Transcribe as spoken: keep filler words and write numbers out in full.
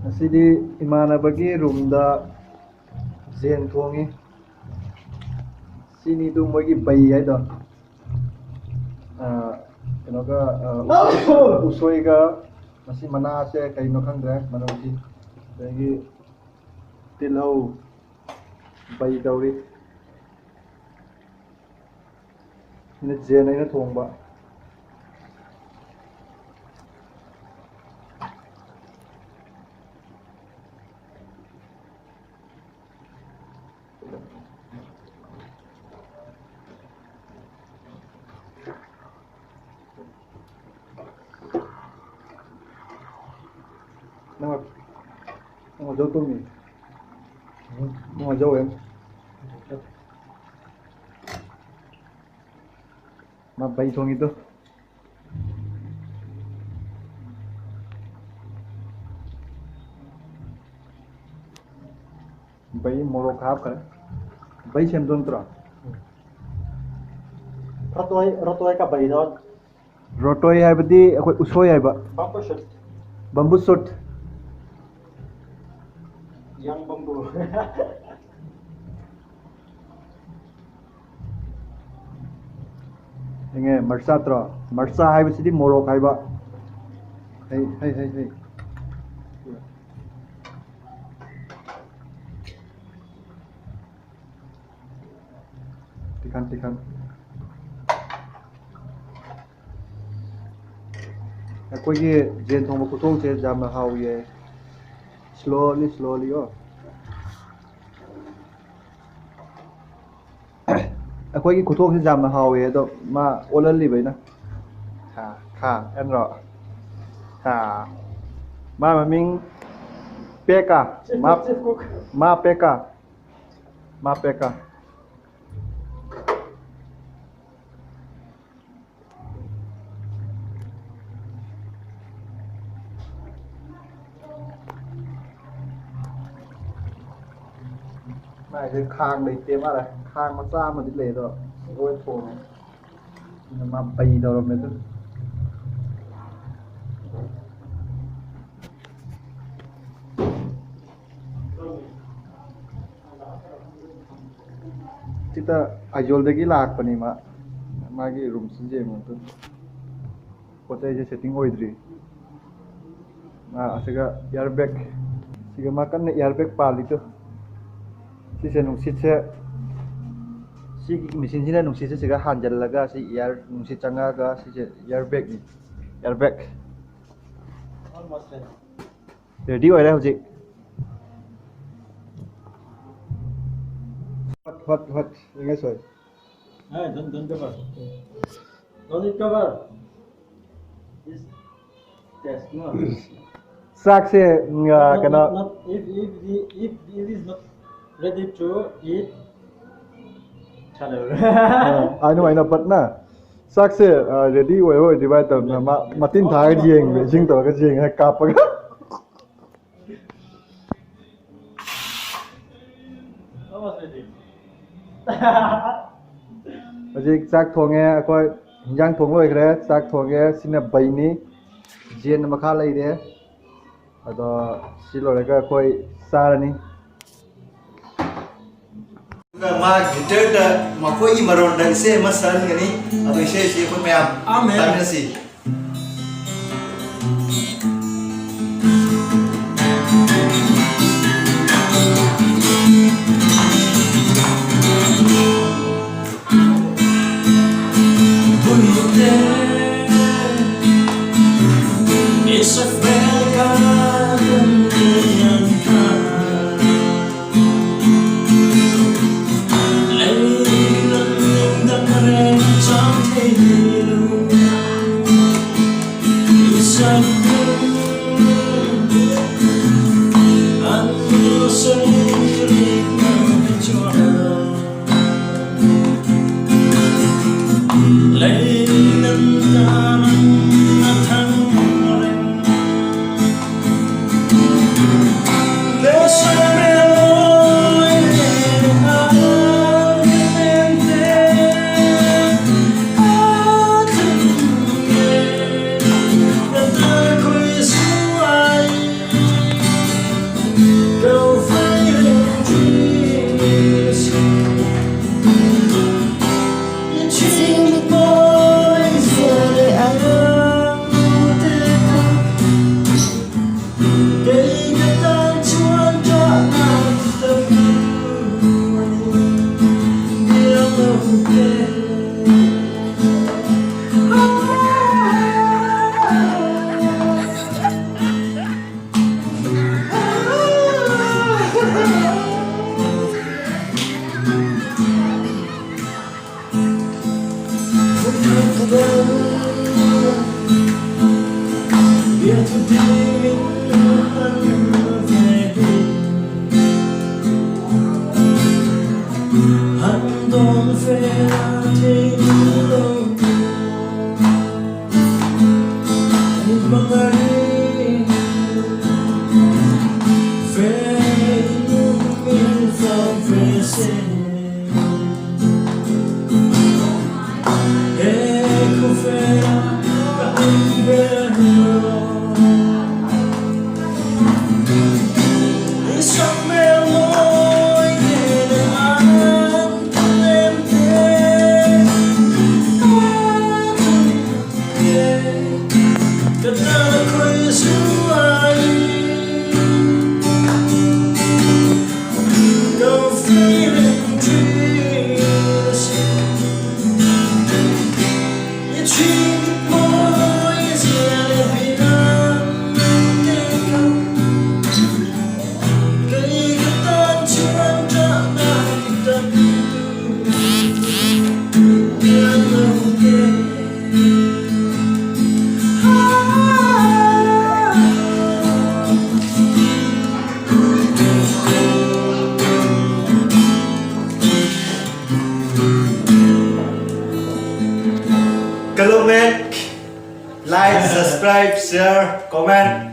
ꯉꯁꯤꯗꯤ ꯏꯃꯥꯟꯅꯕꯒꯤ ꯔꯨꯝꯗ ꯌꯦꯟ ꯊꯣꯡꯉꯤ꯫ ꯁꯤꯅꯤꯗꯨ ꯃꯣꯏꯒꯤ ꯕꯩ ꯍꯥꯏꯗꯣ꯫ ꯑꯥ, ꯀꯩꯅꯣꯒ, ꯑꯥ, ꯎꯁꯣꯏꯒ, ꯃꯁꯤ ꯃꯅꯥꯁꯦ ꯀꯩꯅꯣ ꯈꯪꯗ꯭ꯔꯦ, ꯃꯅꯝꯁꯤ꯫ ꯑꯗꯒꯤ ꯇꯤꯜꯍꯧ, ꯕꯩ ꯇꯧꯔꯤ꯫ ꯁꯤꯅ ꯌꯦꯟ ꯑꯩꯅ ꯊꯣꯡꯕ꯫ ꯅꯪ, ꯅꯪ ꯉꯥꯏꯖꯧ ꯇꯨꯝꯃꯤ꯫ ꯅꯪ ꯉꯥꯏꯖꯧ ꯍꯦ꯫ ꯃꯥ ꯕꯩ ꯊꯣꯡꯉꯤꯗꯣ꯫ ꯕꯩ ꯃꯣꯔꯣꯛ ꯍꯥꯞꯈ꯭ꯔꯦ꯫ ꯕꯩ ꯁꯦꯝꯗꯣ ꯅꯠꯇ꯭ꯔꯣ? ꯔꯣꯇꯣꯏ, ꯔꯣꯇꯣꯏ ꯀ ꯕꯩꯗꯣ꯫ ꯔꯣꯇꯣꯏ ꯍꯥꯏꯕꯗꯤ ꯑꯩꯈꯣꯏ ꯎꯁꯣꯏ ꯍꯥꯏꯕ꯫ ꯕꯝꯕꯨ ꯁꯨꯠ꯫ ꯕꯝꯕꯨ ꯁꯨꯠ꯫ ꯌꯪ ꯕꯝꯕꯨ꯫ ꯍꯦꯡꯉꯦ, ꯃꯔꯆꯥ ꯇ꯭ꯔꯣ? ꯃꯔꯆꯥ ꯍꯥꯏꯕꯁꯤꯗꯤ ꯃꯣꯔꯣꯛ ꯍꯥꯏꯕ꯫ ꯍꯩ, ꯍꯩ, ꯍꯩ, ꯍꯩ꯫ ꯇꯤꯈꯟ, ꯇꯤꯈꯟ꯫ ꯑꯩꯈꯣꯏꯒꯤ ꯌꯦꯟ ꯊꯣꯡꯕ ꯈꯨꯊꯣꯡꯁꯦ ꯌꯥꯝꯅ ꯍꯥꯎꯏꯌꯦ꯫ Slowly, slowly ꯀꯣ꯫ ꯑꯩꯈꯣꯏꯒꯤ ꯈꯨꯊꯣꯡꯁꯦ ꯌꯥꯝꯅ ꯍꯥꯎꯋꯦ, ꯑꯗꯣ ꯃꯥ ꯑꯣꯜꯍꯜꯂꯤꯕ ꯑꯩꯅ꯫ ꯈꯥ, ꯈꯥ, ꯑꯦꯟꯗ꯭ꯔꯣ? ꯈꯥ꯫ ꯃꯥ ꯃꯃꯤꯡ ꯄꯦꯀꯥ꯫ ꯃꯥ, ꯃꯥ ꯄꯦꯀꯥ꯫ ꯃꯥ ꯄꯦꯀꯥ꯫ ꯃꯥꯏꯁꯦ ꯈꯥꯡ ꯂꯩꯇꯦ ꯃꯥꯜꯂꯦ꯫ ꯈꯥꯡ ꯃꯆꯥ ꯑꯃꯗꯤ ꯂꯩ, ꯑꯗꯣ ꯂꯣꯏ ꯊꯣꯡꯉꯦ꯫ ꯑꯗꯨꯅ ꯃꯥ ꯕꯩ ꯇꯧꯔꯝꯃꯦ ꯑꯗꯨ꯫ ꯁꯤꯗ ꯑꯥꯏꯖꯣꯜꯗꯒꯤ ꯂꯥꯛꯄꯅꯤ ꯃꯥ꯫ ꯃꯥꯒꯤ ꯔꯨꯝꯁꯤ ꯌꯦꯡꯉꯣ ꯑꯗꯨ꯫ ꯄꯣꯠ ꯆꯩꯁꯦ ꯁꯦꯠꯇꯤꯡ ꯑꯣꯏꯗ꯭ꯔꯤ꯫ ꯑꯥ, ꯑꯁꯤꯒ ꯏꯌꯥꯔ ꯕꯦꯛ꯫ ꯁꯤꯒ ꯃꯥ ꯀꯟꯅ ꯏꯌꯥꯔ ꯕꯦꯛ ꯄꯥꯜꯂꯤꯗꯣ꯫ ꯁꯤꯁꯦ ꯅꯨꯡꯁꯤꯠꯁꯦ, ꯁꯤꯒꯤ ꯃꯦꯆꯤꯟꯁꯤꯅ ꯅꯨꯡꯁꯤꯠꯁꯦ ꯁꯤꯒ ꯍꯥꯟꯖꯜꯂꯒ ꯁꯤ ꯏꯌꯥꯔ, ꯅꯨꯡꯁꯤꯠ ꯆꯪꯉꯛꯑꯒ ꯁꯤꯁꯦ ꯏꯌꯥꯔ ꯕꯦꯛꯅꯤ꯫ ꯏꯌꯥꯔ ꯕꯦꯛ꯫ Almost ready. ꯔꯦꯗꯤ ꯑꯣꯏꯔꯦ ꯍꯧꯖꯤꯛ꯫ ꯍꯣꯠ, ꯍꯣꯠ, ꯍꯣꯠ꯫ ꯌꯦꯡꯉꯦ ꯁꯣꯏ꯫ Hey, don't, don't cover. Don't need cover. This test, no? ꯆꯥꯛꯁꯦ, ꯎꯝ, ꯑ, not, ꯀꯩꯅꯣ, not, not, if, if, the, if it is not ready to eat, hello. ꯑ, ꯑꯩꯅ, ꯑꯩꯅ ꯄꯠꯅ ꯆꯥꯛꯁꯦ, ꯑ, ꯔꯦꯗꯤ ꯑꯣꯏꯔꯣꯏꯗ꯭ꯔꯤ ꯚꯥꯏ ꯇꯧꯗꯅ ꯃꯥ ꯃꯇꯤꯟ ꯊꯥꯔꯒ ꯌꯦꯡꯕ, ꯏꯁꯤꯡ ꯇꯧꯔꯒ ꯌꯦꯡꯉꯒ ꯀꯥꯞꯄꯒ꯫ ꯍꯧꯖꯤꯛ ꯆꯥꯛ ꯊꯣꯡꯉꯦ ꯑꯩꯈꯣꯏ, ꯍꯤꯟꯖꯥꯡ ꯊꯣꯡ ꯂꯣꯏꯈ꯭ꯔꯦ, ꯆꯥꯛ ꯊꯣꯡꯉꯦ꯫ ꯁꯤꯅ ꯕꯩꯅꯤ, ꯖꯦꯟ ꯃꯈꯥ ꯂꯩꯔꯦ꯫ ꯑꯗꯣ ꯁꯤ ꯂꯣꯏꯔꯒ ꯑꯩꯈꯣꯏ ꯆꯥꯔꯅꯤ꯫ ꯑꯗꯨꯒ ꯃꯥ ꯒꯤꯇꯔꯗ ꯃꯈꯣꯏꯒꯤ ꯃꯔꯣꯟꯗ ꯏꯁꯩ ꯑꯃ ꯁꯛꯍꯟꯒꯅꯤ꯫ ꯑꯗꯣ ꯏꯁꯩ ꯑꯁꯤ ꯑꯩꯈꯣꯏ ꯃꯌꯥꯝ ꯑꯥꯃꯦꯟ꯫ ꯇꯥꯃꯤꯟꯅꯁꯤ꯫ Kalumek, like, subscribe, share, comment.